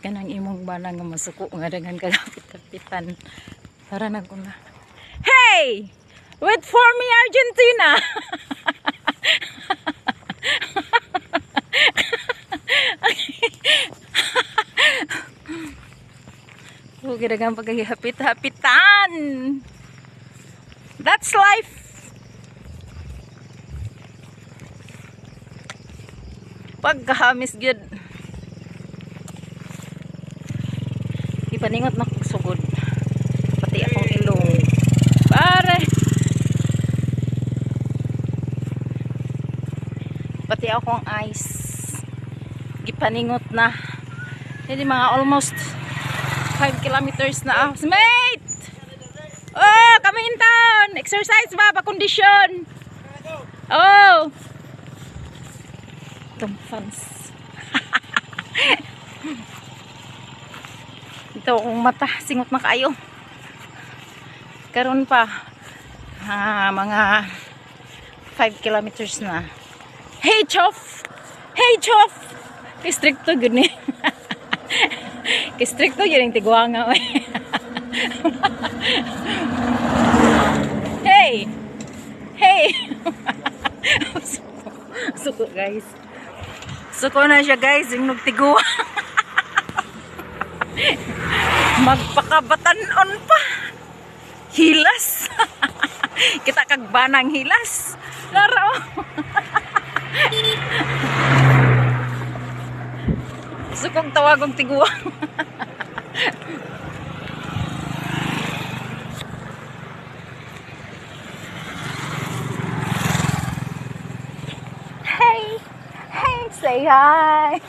Kanang imong bana nga masuko nga daghan kagapit-kapitan. Tara na ko na. Hey! Wait for me, Argentina! Oh, daghang pagkahapit-hapitan. That's life. Pagkahamis gyud. Ipaningot na kog sugod. Pati akong ilong. Pare. Pati akong eyes. Gipaningot na. Hindi mga almost 5 kilometers na ako. Mate! Oh, kami in town! Exercise ba? Pa-kondisyon! Oh! Itong fans. Ito akong mata. Singot na kayo. Karon pa. Ah, mga 5 kilometers na. Hey, Chof! Hey, Chof! Stricto gud ni. Stricto yun yung tiguanga, oy. Hey! Hey! Suko. Suko, guys. Suko na siya, guys. Yung nagtiguang. Magpakabatanon pa. Hilas. Kita kag banang hilas. Laro. Sukong tawagong tiguang. Hey! Hey! Say hi!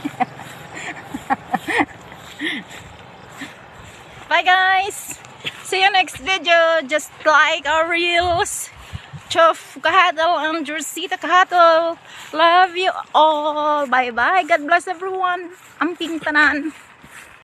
Bye, guys! See you next video. Just like our reels. Chof Cahatol and Rosita Cahatol. Love you all. Bye bye. God bless everyone. Amping tanan.